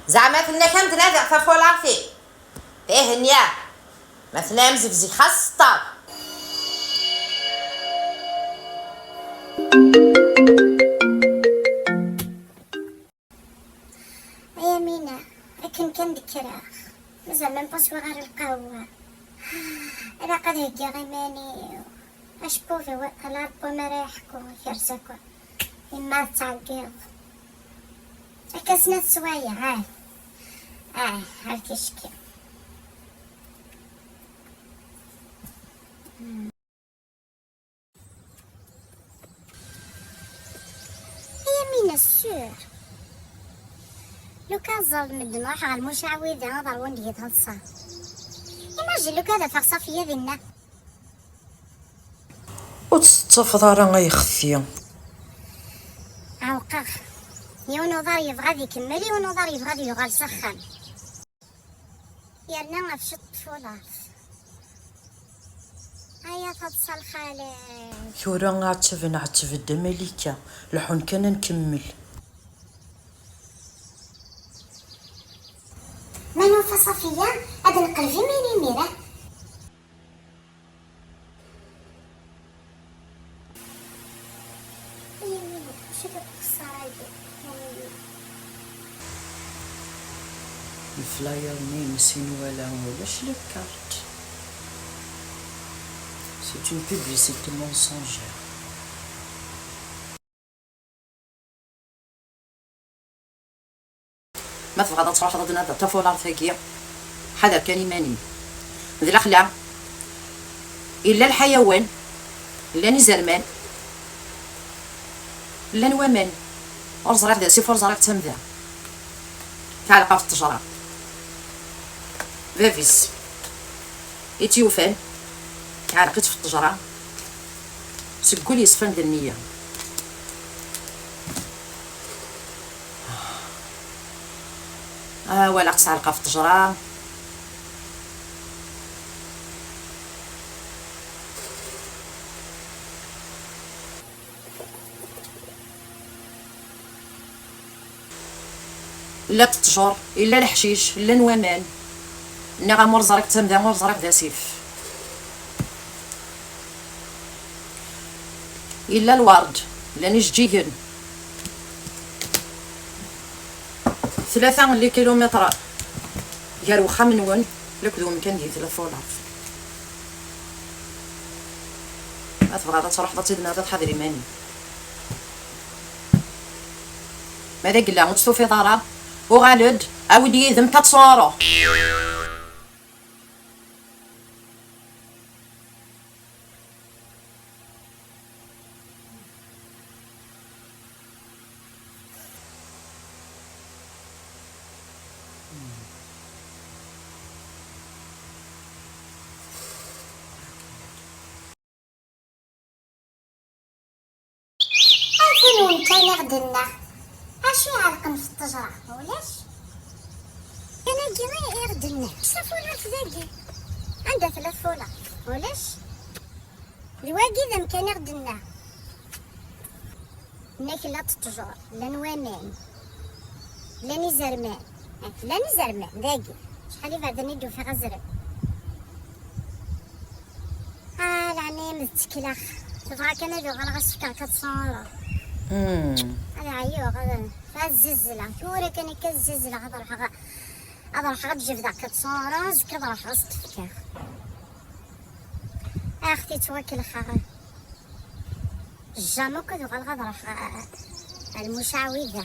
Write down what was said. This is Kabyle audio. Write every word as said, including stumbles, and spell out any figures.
Zeɛma tenna-k am d-nadiɣ tafulaɣt-im? Ih, nniɣ. Ma tenna-am zebzeg xas teṭṭer. Ay Amina, akken kan d-kkreɣ, mazal même pas swiɣ ara lqahwa. Ilaq ad heggiɣ iman-iw. Acebbub-iw, ala Rebbi ma ara yeḥku, ikerz akk. Yemma tettɛeggiḍ. Akka snat sswayeɛ, ah. Ah, ar ticki. Ay Amina, sûr. Lukan ẓer medden ruḥeɣ ɣer lmucawida ad ṛwun deg-i taḍsa. Imagine lukan ad afeɣ Safiya dinna. Ur tt-tettafeḍ ara ay xetti. Ɛewqeɣ. Yiwen uḍar yebɣa ad ikemmel, yiwen uḍar yebɣa ad yuɣal s axxam. Yerna ɣef ciṭ tfulart. Aya taḍsa lxalat. Tura ɛettben, ɛettbed a Malika. Leḥḥun kan ad nkemmel. Ma nufa Safiya, ad neqleb iman imir-a. Ay Amina, acu d lxeṣṣara-agi? Ay Amina. Leflayer-nni-ines i nwala ulac la carte. C'est une publicité mensongère. Ma tebɣiḍ ad truḥeḍ ad d-tnadiḍ tafulaɣt-agi, ḥader kan iman-im. D lexla, illa lḥayawan, llan izerman, llan waman. Ur ẓriɣ d asif, ur ẓriɣ d tamda. Teɛleq ɣef ttejra. Bab-is i tt-yufan, teɛleq-itt ɣef ttejra. Seg wul yeṣfan d nniya. Ah, walaɣ-tt tɛelleq ɣef ttejra. Llant ttjur, illa leḥcic, llan waman. Nniɣ-am ur ẓriɣ d tamda, ur ẓriɣ d asif. Illa lwerd, llan ijeǧǧigen. Tlata n likilumitr gar wexxam-nwen akked wemkan deg tella tulaḍt. Ma tebɣiḍ ad truḥeḍ ad tt-id-nawiḍ, ḥader iman-im. Ma d agella ur tt-tufiḍ ara, uɣal-d, awi-d yid-m quatre cents euros. Atan wemkan i ɣ-d-nna. Acu iɛelqen f ṭṭejra? Ulac. Kan agi i ɣ-d-nna. S tafulalt dagi. Anda tella tfulalt? Ulac. D wagi d amkan i ɣ-d-nna. Nna kella ttejur, llan waman, llan izerman. Eh, llan izerman, dagi. Acḥal iberdan i d-ufiɣ azrem. Ah, leɛnaya-m d ttekleɣ. Tebɣa kan ad uɣaleɣ ad s-fkeɣ quatre cents euros. Hmm. Ad ɛyuɣ, ad, ad zzizzleɣ. Tura kan akka zzizzleɣ, ad ruḥeɣ, ad ruḥeɣ ad jebdeɣ quatre cents euros, azekka ad ruḥeɣ ad s-t-fkeɣ. Ax-t-ittwakelxeɣ. Jamais akk ad uɣaleɣ ad ruḥeɣ, ah, ah, ar lmucawida.